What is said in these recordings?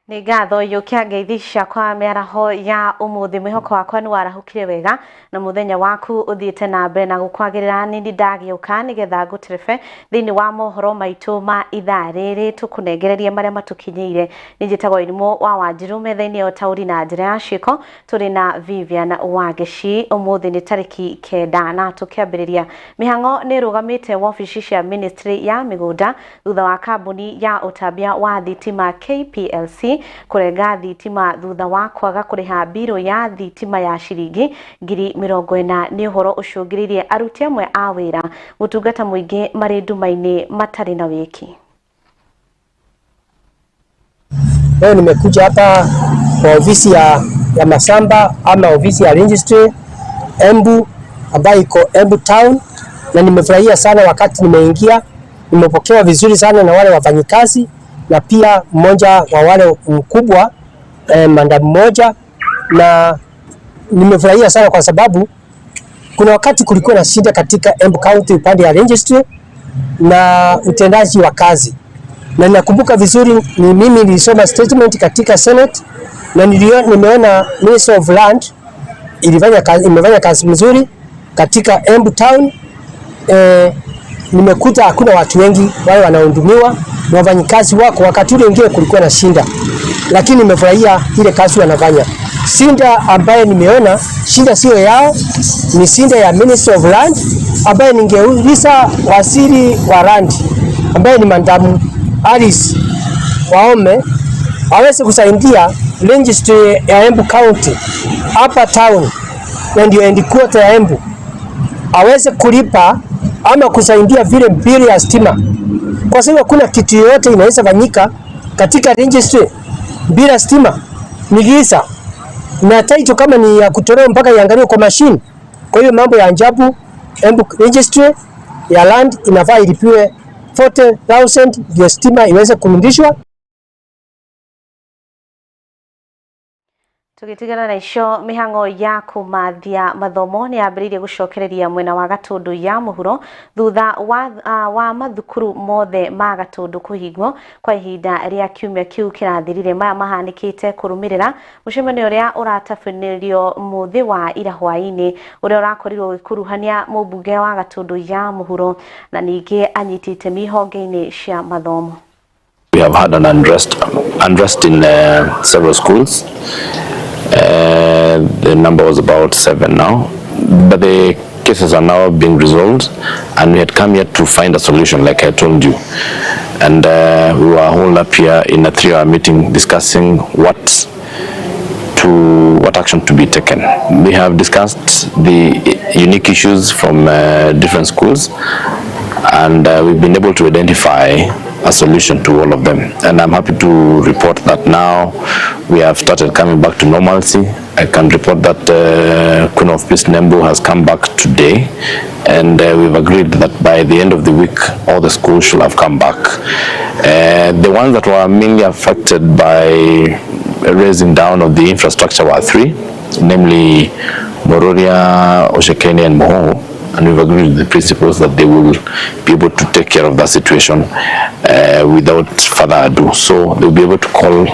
Nĩ ngatho yũkia ngeithi ciakwa mĩaraho ya ũmũthĩ. Mwĩhoko wakwa nĩ warahũkire wega na mũthenya waku ũthiĩte na mbere na gũkwagĩrĩra. Nini ndagĩũka nĩgetha ngũterebe thĩinĩ wa mohoro maitũ ma ithaa rĩrĩ, tũkũnengererie marĩa matũkinyĩire. Niĩ njĩtagwo Irimũ wa Wanjiru, metha-inĩ ya ũtaũri na njĩra ya ciĩko tũrĩ na Vivian Wangeci. Ũmũthĩ nĩ tarĩki 9 na tũkĩambĩrĩria mĩhang'o nĩ ĩrũgamĩte wabici cia ministry ya mĩgũnda thutha wa kambuni ya ũtambia wa thitima KPLC kũrenga thitima thutha wa kwaga kũrĩha mbirũ ya thitima ya ciringi 40,000. Nĩ ũhoro ũcũngĩrĩirie aruti amwe a wĩra gũtungata mũingĩ marĩ nduma-inĩ matarĩ na wĩki. Leo nimekuja hapa kwa ofisi ya Masamba ama ofisi ya registry Embu ambayo iko Embu town, na nimefurahia sana wakati nimeingia. Nimepokewa vizuri sana na wale wafanyikazi na pia mmoja wa wale mkubwa madam mmoja, na nimefurahia sana kwa sababu kuna wakati kulikuwa na shida katika Embu County upande ya registry na utendaji wa kazi, na nakumbuka vizuri ni mimi nilisoma statement katika Senate na nimeona Minister of Land imefanya kazi mzuri katika Embu town. Nimekuta hakuna watu wengi wale wanaohudumiwa na wafanyikazi wako. Wakati ule ingine kulikuwa na shinda, lakini nimefurahia ile kazi wanafanya. Shinda ambaye nimeona shinda sio yao, ni shinda ya Minister of Land ambaye ningeuliza waziri wa land ambaye ni Madam Alice Waome aweze kusaidia registry ya Embu County hapa town na ndio headquarter ya Embu, aweze kulipa ama kusaidia vile bili ya stima, kwa sababu hakuna kitu yoyote inaweza fanyika katika registry bila stima. Ni giza na title kama ni ya kutolewa mpaka iangaliwe kwa machine. Kwa hiyo mambo ya ajabu. Embu registry ya land inafaa ilipiwe 40,000 ndio stima iweze kurudishwa. Tũgĩtigana na icio, mĩhang'o ya kũmathia mathomo nĩ yambĩrĩirie gũcokereria mwena wa Gatũndũ ya mũhuro thutha wa mathukuru mothe ma Gatũndũ kũhingwo kwa ihinda rĩa kiumia kĩu kĩrathirire. Maya mahanĩkĩte kũrũmĩrĩra mũcemanio ũrĩa ũratabanĩrio mũthĩ wa ira hwaĩ-inĩ, ũrĩa ũrakorirwo ũgĩkuruhania mũmbunge wa Gatũndũ ya mũhuro na ningĩ anyiti itemi honge-inĩ cia mathomo. We have had an unrest in several schools. The number was about 7 now, but the cases are now being resolved, and we had come here to find a solution, like I told you. And we were holed up here in a 3-hour meeting discussing what action to be taken. We have discussed the unique issues from different schools, and we've been able to identify a solution to all of them. And I'm happy to report that now we have started coming back to normalcy. I can report that Queen of Peace Nembo has come back today, and we've agreed that by the end of the week all the schools should have come back. The ones that were mainly affected by raising down of the infrastructure were 3, namely Mororia, Oshekene and Moho. And we've agreed with the principals that they will be able to take care of that situation without further ado. So they'll be able to call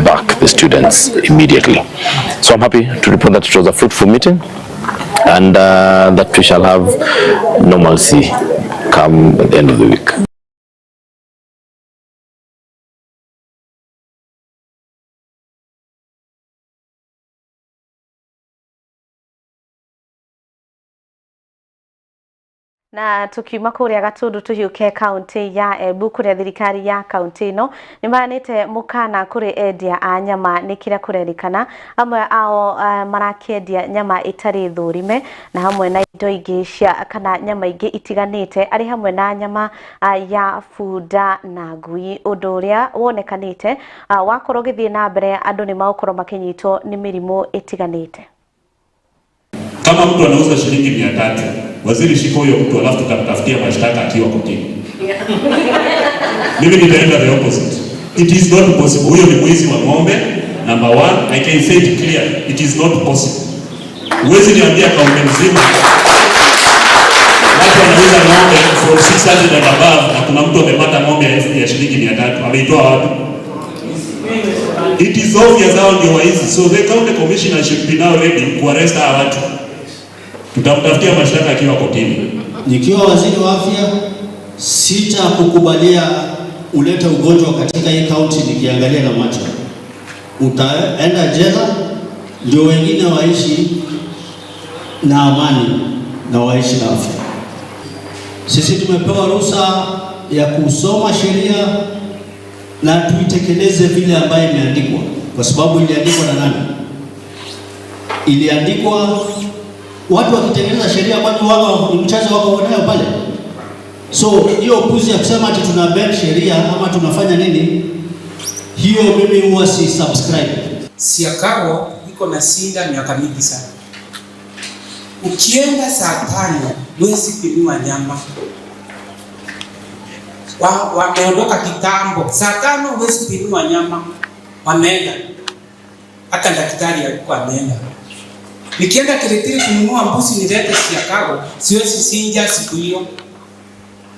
back the students immediately. So I'm happy to report that it was a fruitful meeting and that we shall have normalcy come the end of the week. Na tukiuma kuria Gatundu tuhiuke kaunti ya Embu kuria thirikari ya kaunti ino ni maanite mukana kuri endia a nyama ni kiria kurerikana amwe ao marakiendia nyama itari thurime na hamwe na indo ingi cia kana nyama ingi itiganite ari hamwe na nyama ya bunda na ngui. Undu uria wonekanite wakorwo githie na mbere andu ni magukorwo makinyitwo ni mirimu itiganite. Kama mtu anauza shilingi 300, waziri shika huyo mtu alafu tutamtafutia mashtaka akiwa kotini. Mimi nitaenda the opposite. It is not possible. Huyo ni mwizi wa ng'ombe. Number 1, I can say it clear. It is not possible. Huwezi niambia kaunti mzima watu wanauza ng'ombe from 600 and above na kuna mtu amepata ng'ombe ya shilingi 300. Ameitoa wapi? It is obvious hao ndio waizi, so the county commissioner should be now ready kuarrest hawa watu. Tutamtafutia mashtaka akiwa kotini. Nikiwa waziri wa afya, sitakukubalia ulete ugonjwa katika hii kaunti nikiangalia na macho. Utaenda jela ndio wengine waishi na amani na waishi na afya. Sisi tumepewa ruhusa ya kusoma sheria na tuitekeleze vile ambayo imeandikwa, kwa sababu iliandikwa na nani? Iliandikwa watu wakitengeneza sheria, kwani wao ni mchezo wako nayo pale? So hiyo upuzi ya kusema ati tuna bend sheria ama tunafanya nini, hiyo mimi huwa si subscribe. Siakago iko na shida miaka mingi sana. Ukienda saa 5 huwezi pimiwa nyama. Wameondoka kitambo. Saa 5 huwezi pimiwa nyama, wameenda. Hata daktari alikuwa ameenda. Nikienda Kiritiri kununua mbuzi nilete Siakago, siwezi chinja siku hiyo,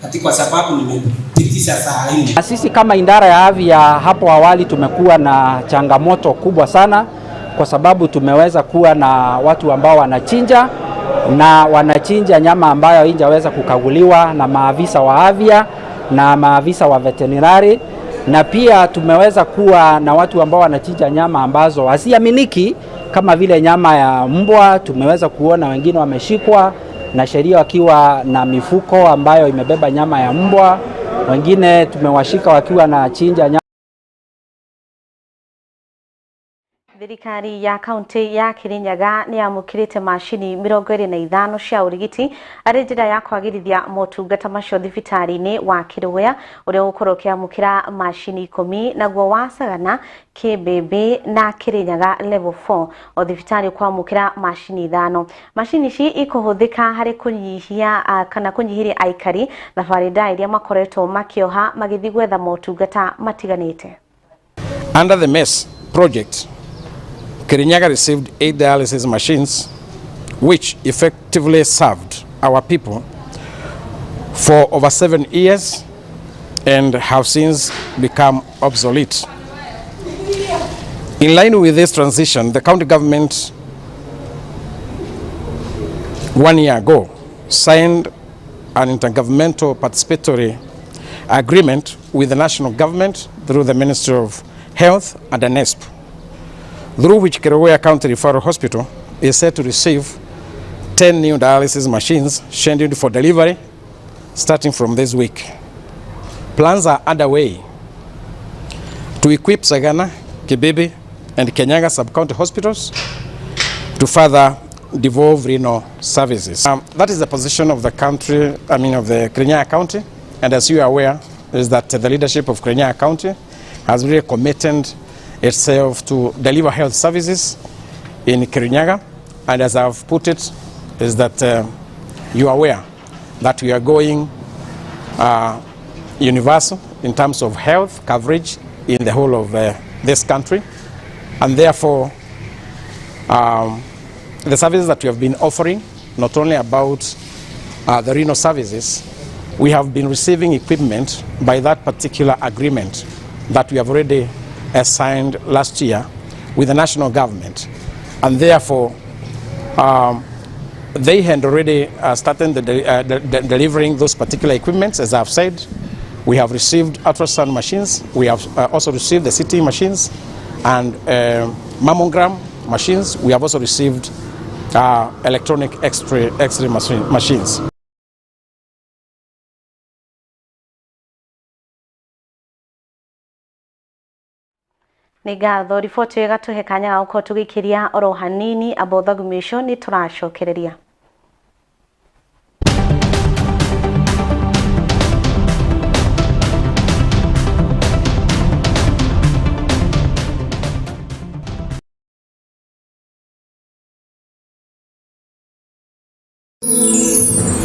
ati kwa sababu nimepitisha saa 4. Sisi kama idara ya afya hapo awali tumekuwa na changamoto kubwa sana, kwa sababu tumeweza kuwa na watu ambao wanachinja na wanachinja nyama ambayo haijaweza kukaguliwa na maafisa wa afya na maafisa wa veterinari, na pia tumeweza kuwa na watu ambao wanachinja nyama ambazo haziaminiki kama vile nyama ya mbwa. Tumeweza kuona wengine wameshikwa na sheria wakiwa na mifuko ambayo imebeba nyama ya mbwa, wengine tumewashika wakiwa na chinja nyama. Thirikari ya kaunti ya Kirinyaga nĩ yamũkĩrĩte macini 25 cia ũrigiti arĩ njĩra ya kwagĩrithia motungata macio thibitarĩ-inĩ wa Kĩrũgũya ũrĩa ũgũkorwo ũkĩamũkĩra macini 10, naguo wa Sagana, Kĩmbĩmbĩ na Kirinyaga level 4 o thibitarĩ kwamũkĩra macini 5. Macini ici ikũhũthĩka harĩ kũnyihia kana kũnyihĩria aikari thabarĩ ndaya iria makoretwo makĩoha magĩthiĩ gwetha motungata matiganĩte. Under the MESS project, Kirinyaga received 8 dialysis machines, which effectively served our people for over 7 years and have since become obsolete. In line with this transition, the county government 1 year ago signed an intergovernmental participatory agreement with the national government through the Ministry of Health and ANESP, through which Kerugoya County Referral Hospital is set to receive 10 new dialysis machines scheduled for delivery starting from this week. Plans are underway to equip Sagana, Kibibi, and Kenyaga sub-county hospitals to further devolve renal services. That is the position of the country, I mean of the Kirinyaga County, and as you are aware, is that the leadership of Kirinyaga County has really committed itself to deliver health services in Kirinyaga, and as I've put it, is that you are aware that we are going universal in terms of health coverage in the whole of this country, and therefore the services that we have been offering, not only about the renal services, we have been receiving equipment by that particular agreement that we have already signed last year with the national government, and therefore they had already started delivering those particular equipments. As I've said, we have received ultrasound machines, we have also received the CT machines and mammogram machines. We have also received electronic X-ray machines. Nĩ ngatho riboti ĩyo ĩgatũhe kanya ga gũkorwo tũgĩikĩria oro hanini amba ũthagumio ũcio nĩ tũracokereria.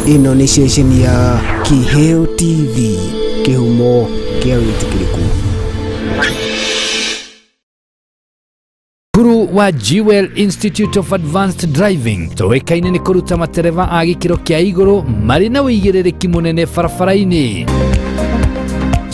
Ĩno nĩ ceceni ya Kiheo TV, kĩhumo kĩa wĩtĩkĩrĩku. Cukuru wa Jewel Institute of Advanced Driving toĩkaine nĩ kũruta matereba a gĩkĩro kĩa igũrũ marĩ na ũigĩrĩrĩki mũnene barabara-inĩ.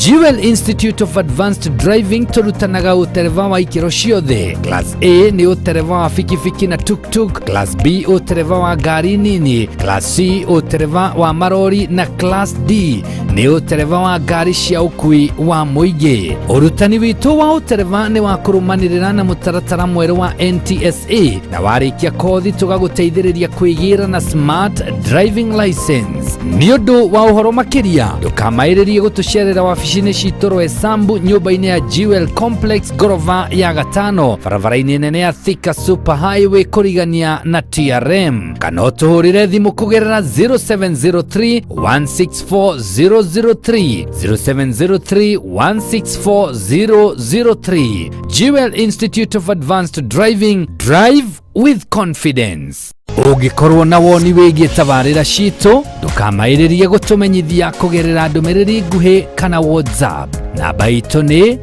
Jewel Institute of Advanced Driving tũrutanaga ũtereba wa ikĩro ciothe. Class A nĩ ũtereba wa bikibiki na tuktuk, Class B ũtereba wa ngari nini, Class C ũtereba wa marori na Class D nĩ ũtereba wa ngari cia ũkui wa mũingĩ. Ũrutani witũ wa ũtereba nĩ wa kũrũmanĩrĩra na mũtaratara mwerũ wa NTSA na warĩkia kothi tũgagũteithĩrĩria kwĩgĩra na smart driving license. Nĩ ũndũ wa ũhoro makĩria ndũkamaĩrĩrie gũtũcerera wabici-inĩ citũ Roysambu nyũmba-inĩ ya Jewel Complex ngorova ya gatano barabara-inĩ nene ya Thika Super Highway kũrigania na TRM, kana ũtũhũrĩre thimũ kũgerera 0703 164 003, 0703 164 003. Jewel Institute of Advanced Driving, drive with confidence. Ũngĩkorwo na woni wĩgiĩ tabarĩra citũ, ndũkamaĩrĩrie gũtũmenyithia kũgerera ndũmĩrĩri nguhĩ kana WhatsApp. Namba itũ nĩ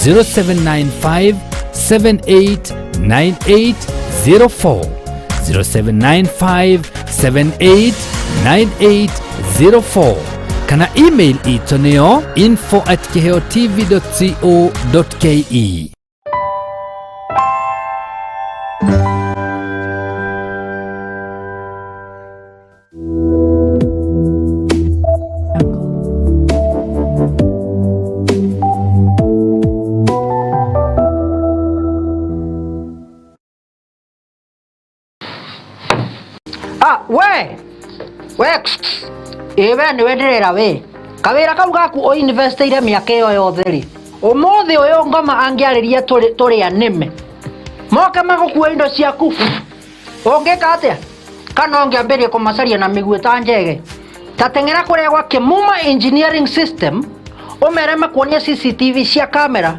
0795 789804, 0795 789804, kana email itũ nĩyo info@kiheotv.co.ke. Ah, we we ĩ we nĩwe ndĩrera we kawĩra kau gaku ũinvestĩire mĩaka ĩyo yothe rĩ, ũmũthĩ ũyũ ngoma angĩarĩria tũrĩ anĩme moke magũkua indo ciaku, ũngĩka atĩa? Kana ũngĩambĩrĩria kũmacaria na mĩguĩ ta njege? Ta teng'era kũrĩa gwa Kĩmuma Engineering System ũmere makuonie CCTV cia kamera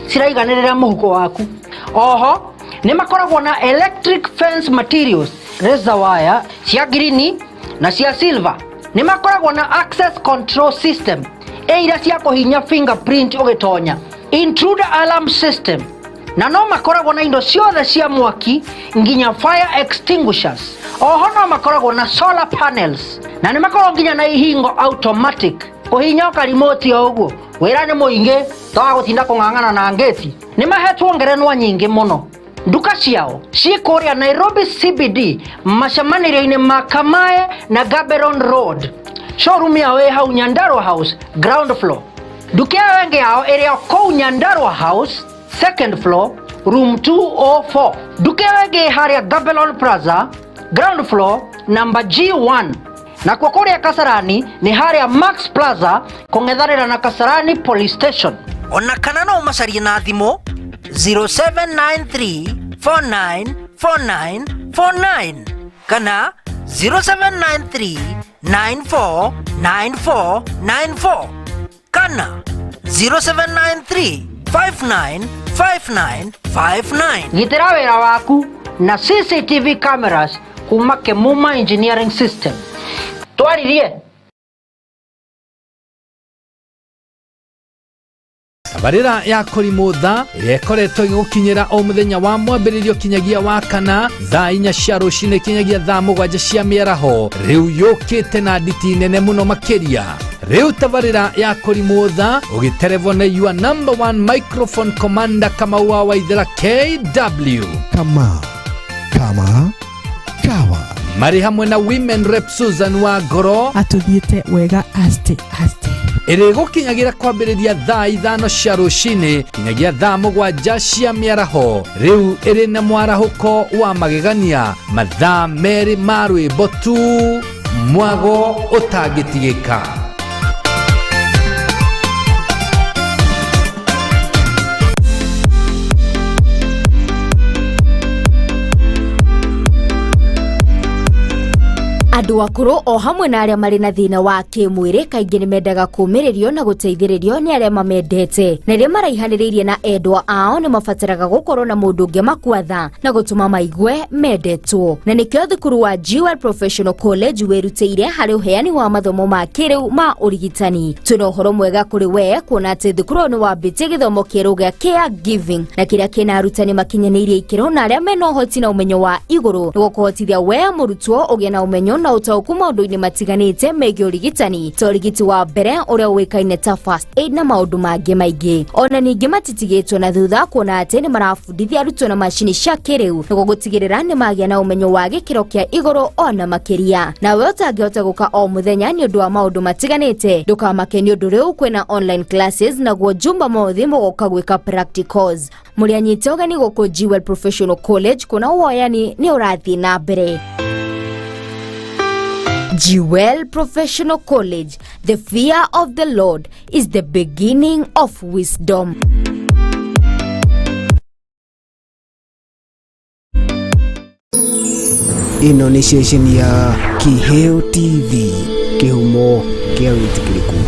ciraiganĩrĩra mũhuko waku. Oho nĩ makoragwo na electric fence materials, razor wire cia green na cia silver. Nĩ makoragwo na access control system ĩ iria cia kũhinya fingerprint ũgĩtonya, intruder alarm system, na no makoragwo na indo ciothe cia mwaki nginya fire extinguishers. Oho no makoragwo na solar panels na nĩ makoragwo nginya na ihingo automatic kũhinya karimoti o ũguo. Wĩra nĩ mũingĩ toga gũtinda kũng'ang'ana na ngĩti. Nĩ mahetwo ngerenwa nyingĩ mũno. Nduka ciao ciĩ kũrĩa Nairobi CBD, macemanĩrio-inĩ ma Kamae na Gaborone Road. Showroom yao ĩ hau Nyandarua House ground floor. Nduka ĩyo ĩngĩ yao ĩrĩ o kũu Nyandarua House second floor room 204. Nduka ĩyo ĩngĩ ĩ harĩa Gaborone Plaza ground floor number G1. Nakuo kũrĩa Kasarani nĩ harĩa Max Plaza kũng'ethanĩra na Kasarani Police Station. Ona kana no ũmacarie na thimũ 0793 494949 kana 0793 949494 kana 0793 595959. Gitĩra wĩra waku na CCTV cameras kuma Kemuma Engineering System. Twaririe. Tabarĩra ya kũrimũ tha ĩrĩa ĩkoretwo ĩgĩgũkinyĩra o mũthenya wa mwambĩrĩrio kinyagia wa kana thaa 4 cia rũcinĩ kinyagia thaa 7 cia mĩaraho, rĩu yũkĩte na nditi nene mũno makĩria. Rĩu tabarĩra ya kũrimũ tha ũgĩterevwo nĩ your number one microphone commander Kamau wa Waithera KW. Kama kama kawa. Marĩ hamwe na women rep Susan wa Ngoro atũthiĩte wega aste aste. Ĩrĩgũkinyagĩra kwambĩrĩria thaa 5 cia rũcinĩ kinyagia thaa 7 cia mĩaraho. Rĩu ĩrĩ na mwarahũko wa magegania, mathaa 2 ma rwĩmbo tu, mwago ũtangĩtigĩka. Andũ akũrũ o hamwe na arĩa marĩ na thĩna wa kĩmwĩrĩ kaingĩ nĩ mendaga kũũmĩrĩrio na gũteithĩrĩrio nĩ arĩa mamendete, na rĩrĩa maraihanĩrĩirie na endwa ao nĩ mabataraga gũkorwo na mũndũ ũngĩ makuatha na gũtũma maigue mendetwo. Na nĩkĩo thukuru wa Jewel Professional College wĩrutĩire harĩ ũheani wa mathomo ma kĩrĩu ma ũrigitani. Twĩna ũhoro mwega kũrĩ we kuona atĩ thukuru ũyũ nĩ wambĩtie gĩthomo kĩerũ gĩa care giving, na kĩrĩa kĩna arutani makinyanĩirie ikĩro na arĩa mena ũhoti na ũmenyo wa igũrũ nĩguo kũhotithia we mũrutwo ũgĩe na ũmenyo na na ũtaũku maũndũ-inĩ matiganĩte megiĩ ũrigitani ta ũrigiti wa mbere ũrĩa ũĩkaine ta first aid na maũndũ mangĩ maingĩ. Ona ningĩ matitigĩtwo na thutha kuona atĩ nĩ marabundithia arutwo na macini cia kĩrĩu nĩguo gũtigĩrĩra nĩ magĩa na ũmenyo wa gĩkĩro kĩa igũrũ ona makĩria. Nawe ũtangĩhota gũka o mũthenya nĩ ũndũ wa maũndũ matiganĩte, ndũkamake nĩ ũndũ rĩu kwĩna online classes, naguo Jumamothi mũgoka gwĩka practicals. Mũrĩanyite ũgeni gũkũ Jewel Professional College kuona woyani nĩ ũrathiĩ na mbere. Jewel Professional College, the fear of the Lord is the beginning of wisdom. Ĩno nĩ ceceni ya Kiheo TV, kĩhumo kĩa wĩtĩkĩrĩku.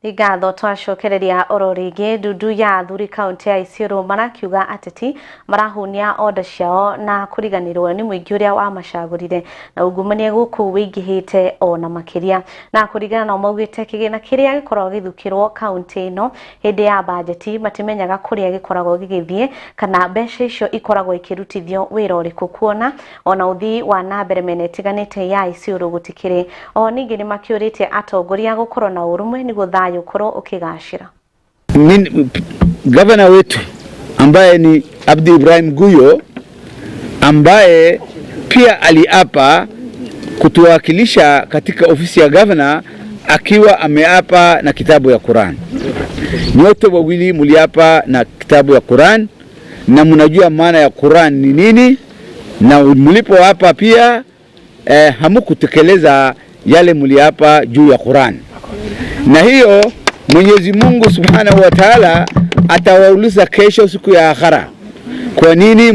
Ngatho twacokereria oro rĩngĩ. Ndundu ya athuri kaunti ya Isiolo marakiuga ateti marahunia oda ciao na kũriganĩrwo nĩ mũingĩ ũrĩa wamacagũrire na ungumania gũkũ wĩingĩhĩte ona makĩria. Na kũringana nao maugĩte kĩgĩna kĩrĩa gĩkoragwo gĩthukĩrwo kaunti ĩno hĩndĩ ya bajeti matimenyaga kũrĩa gĩkoragwo gĩgĩthiĩ kana mbeca icio ikoragwo ikĩrutithio wĩra ũrĩkũ, kuona ona ũthii wa na mbere mĩena ĩtiganĩte ya Isiolo gũtikĩrĩ. Oho ningĩ nĩmakĩũrĩtie atongoria gũkorwo na ũrũmwe nĩguo thayũ ukorwo ukigacira. Gavana wetu ambaye ni Abdi Ibrahim Guyo, ambaye pia aliapa kutuwakilisha katika ofisi ya gavana akiwa ameapa na kitabu ya Quran. Nyote wawili muliapa na kitabu ya Quran na mnajua maana ya Quran ni nini, na mlipoapa pia hamukutekeleza yale muliapa juu ya Quran. Na hiyo Mwenyezi Mungu Subhanahu wa Ta'ala atawauliza kesho siku ya akhara, kwa nini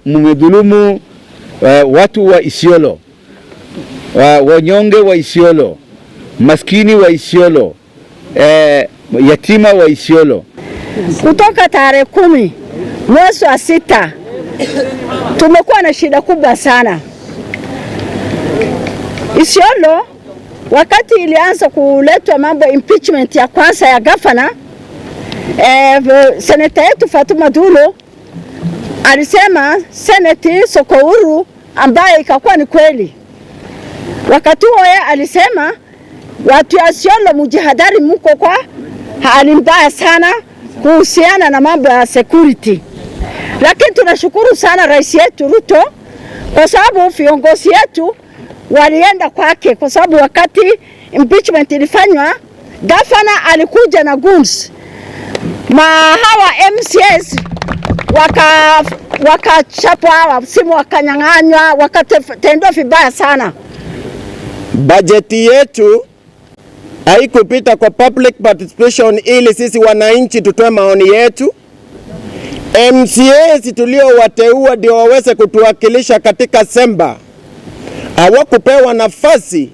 mumedhulumu watu wa Isiolo, wanyonge wa Isiolo, maskini wa Isiolo, yatima wa Isiolo. Kutoka tarehe 10 mwezi wa 6 tumekuwa na shida kubwa sana Isiolo. Wakati ilianza kuletwa mambo impeachment ya kwanza ya gavana, seneta yetu Fatuma Dulo alisema seneti soko huru, ambaye ikakuwa ni kweli. Wakati huo yeye alisema watu ya Isiolo mjihadhari, mko kwa hali mbaya sana kuhusiana na mambo ya security. Lakini tunashukuru sana rais yetu Ruto kwa sababu viongozi yetu walienda kwake, kwa sababu wakati impeachment ilifanywa gavana alikuja na goons, ma hawa MCS wakachapwa, hawa simu wakanyang'anywa, wakatendwa vibaya sana. Bajeti yetu haikupita kwa public participation ili sisi wananchi tutoe maoni yetu. MCAs tuliowateua ndio waweze kutuwakilisha katika Semba hawakupewa nafasi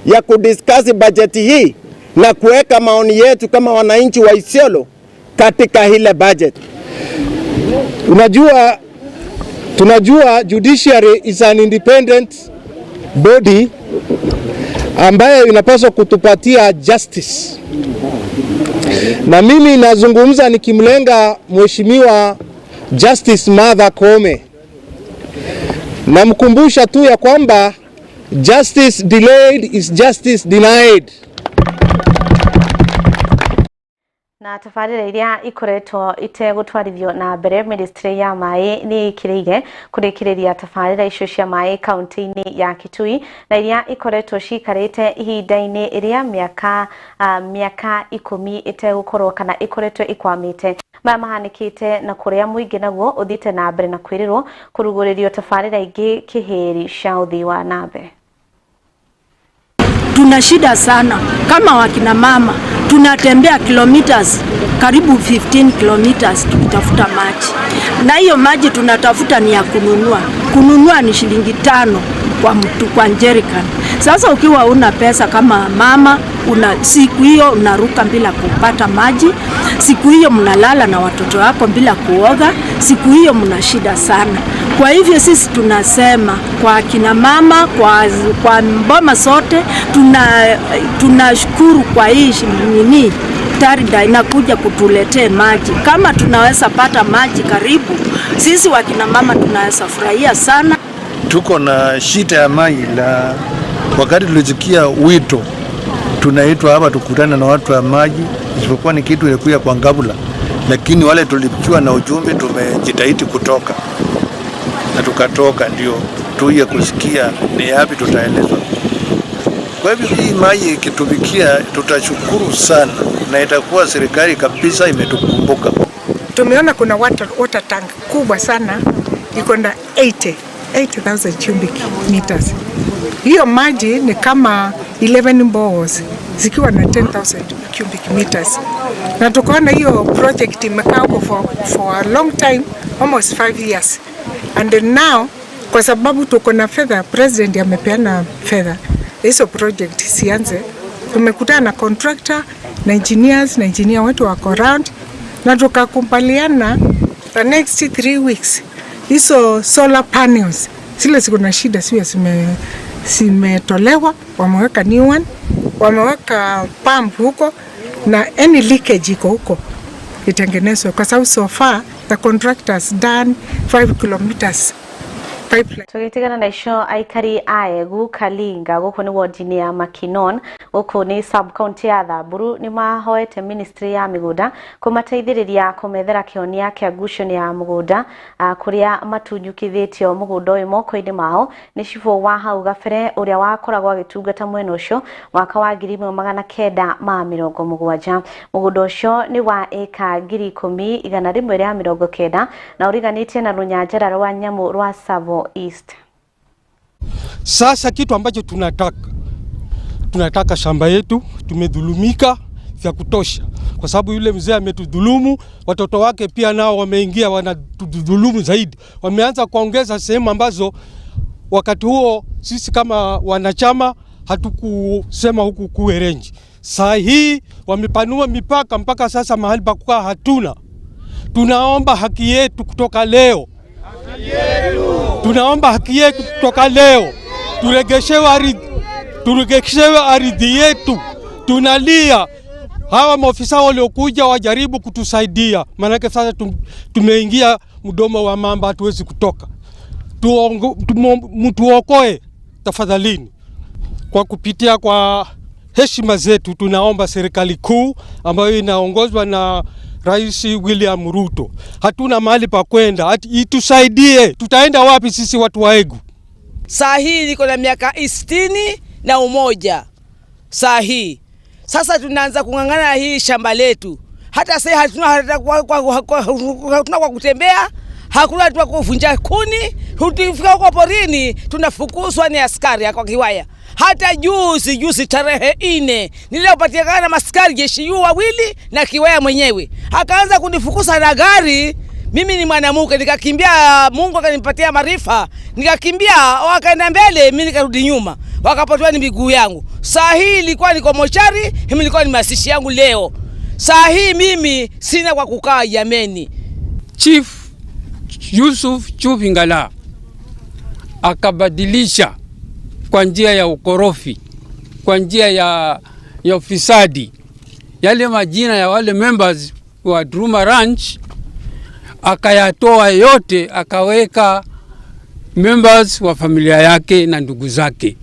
ya kudiscuss bajeti hii na kuweka maoni yetu kama wananchi wa Isiolo katika ile budget. Unajua, tunajua judiciary is an independent body ambayo inapaswa kutupatia justice. Na mimi nazungumza nikimlenga Mheshimiwa Justice Martha Koome. Namkumbusha tu ya kwamba justice delayed is justice denied. Na tabarĩra iria ikoretwo itegũtwarithio na mbere, ministry ya maĩ nĩ ĩkĩrĩire kũrĩkĩrĩria tabarĩra icio cia maĩ kaunti-inĩ ya Kitui, na iria ikoretwo cikarĩte ihinda-inĩ rĩa mĩaka 10 ĩtegũkorwo kana ikoretwo ikwamĩte. Maya mahanĩkĩte na kũrĩa mũingĩ naguo ũthiĩte na mbere na kwĩrĩrwo kũrugũrĩrio tabarĩra ingĩ kĩhĩri cia ũthii wa na mbere. Tuna shida sana kama wakina mama, tunatembea kilometers karibu 15 kilometers tukitafuta maji, na hiyo maji tunatafuta ni ya kununua. Kununua ni shilingi 5. kwa mtu kwa jerrycan. Sasa ukiwa una pesa kama mama, una siku hiyo unaruka bila kupata maji, siku hiyo mnalala na watoto wako bila kuoga, siku hiyo mna shida sana. Kwa hivyo sisi tunasema kwa akina mama, kwa mboma sote tunashukuru kwa hii nini TARIDA inakuja kutuletea maji. Kama tunaweza pata maji karibu, sisi wakina mama tunaweza furahia sana. Tuko na shida ya maji, la wakati tulisikia wito tunaitwa hapa tukutane na watu wa maji, isipokuwa ni kitu ilikuwa kwa ngabula, lakini wale tulikiwa na ujumbe tumejitahidi kutoka na tukatoka, ndio tuye kusikia ni yapi tutaelezwa. Kwa hivyo hii maji ikitufikia tutashukuru sana, na itakuwa serikali kabisa imetukumbuka. Tumeona kuna water tank kubwa sana iko na 80,000 cubic meters. Hiyo maji ni kama 11 boreholes zikiwa na 10,000 cubic meters. Na tukaona hiyo project imekaa huko for a long time, almost 5 years. And now kwa sababu tuko na fedha, president amepeana fedha, hizo project sianze. Tumekutana na contractor na engineers na engineer wetu wako round, na tukakubaliana the next 3 weeks hizo solar panels zile ziko na shida siwe zimetolewa, wameweka new one, wameweka pump huko, na any leakage iko huko itengenezwe, kwa sababu so far the contractors done 5 kilometers pipeline. Tugitigana na icio aikari a Egu Kalinga guku ni ward-inĩ ya Makinon guku ni sub county ya Thamburu ni mahoete ministry ya migunda kumateithĩrĩria kumethera kĩhonia kĩa ngucanio ya mũgũnda kũrĩa matunyukithĩtio mũgũnda ũyũ moko-inĩ mao nĩ cibũ wa hau gabere ũrĩa wakoragwo agĩtungata mwena ũcio mwaka wa 1970. Mũgũnda ũcio nĩ wa ĩka 10,190 na ũriganĩtie na rũnyanjara rwa nyamũ rwa Tsavo East. Sasa kitu ambacho tunataka shamba yetu, tumedhulumika vya kutosha, kwa sababu yule mzee ametudhulumu, watoto wake pia nao wameingia wanatudhulumu zaidi. Wameanza kuongeza sehemu ambazo wakati huo sisi kama wanachama hatukusema huku kuwe range. Saa hii wamepanua mipaka mpaka sasa mahali pa kukaa hatuna. Tunaomba haki yetu kutoka leo. Tunaomba haki yetu kutoka leo. Turegeshewe ardhi yetu. Tunalia. Hawa maofisa waliokuja wajaribu kutusaidia, maanake sasa tumeingia mdomo wa mamba, hatuwezi kutoka. Mtuokoe tafadhalini. Kwa kupitia kwa heshima zetu tunaomba serikali kuu ambayo inaongozwa na Rais William Ruto, hatuna mahali pa kwenda, itusaidie. Tutaenda wapi sisi watu wa Egu? Saa hii niko na miaka 61 saa hii. Sasa tunaanza kung'ang'ana hii shamba letu. Hata sasa hatuna kwa kutembea, hakuna tu kuvunja kuni. Tukifika huko porini tunafukuzwa ni askari kwa kiwaya. Hata juzi tarehe 4 nilipopatikana na maskari jeshi wawili na kiwaya mwenyewe. Akaanza kunifukuza na gari. Mimi ni mwanamke nikakimbia, Mungu akanipatia maarifa. Nikakimbia, wakaenda mbele, mimi nikarudi nyuma. Wakapotoa ni miguu yangu. Saa hii ilikuwa niko mochari, mimi nilikuwa ni mazishi yangu leo. Saa hii mimi sina kwa kukaa jameni. Chief Yusuf Chuvingala akabadilisha kwa njia ya ukorofi, kwa njia ya ufisadi yale majina ya wale members wa Druma Ranch akayatoa yote, akaweka members wa familia yake na ndugu zake.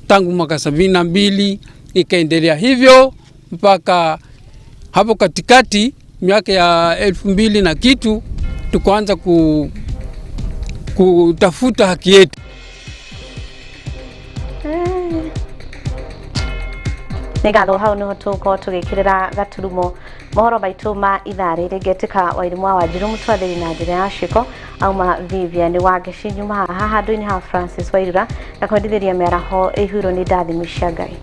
Tangu mwaka 72 ikaendelea hivyo mpaka hapo katikati miaka ya 2000 na kitu tukaanza kutafuta haki yetu. Nĩngatho hau nĩho tũgũkorwo tũgĩkĩrĩra gaturumo mohoro maitũ ma ithaa rĩrĩ. Ngetĩka Wairimu wa Wanjiru mũtwathĩri na njĩra ya ciĩko, auma Vivian Wangeci nyuma haha handũ-inĩ ha Francis Wairura na kwendithĩria mĩaraho ĩihũirwo nĩ ndathimo cia Ngai.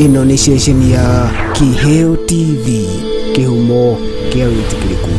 Ĩno nĩ ceceni ya Kiheo TV, kĩhumo kĩa wĩtĩkĩrĩku.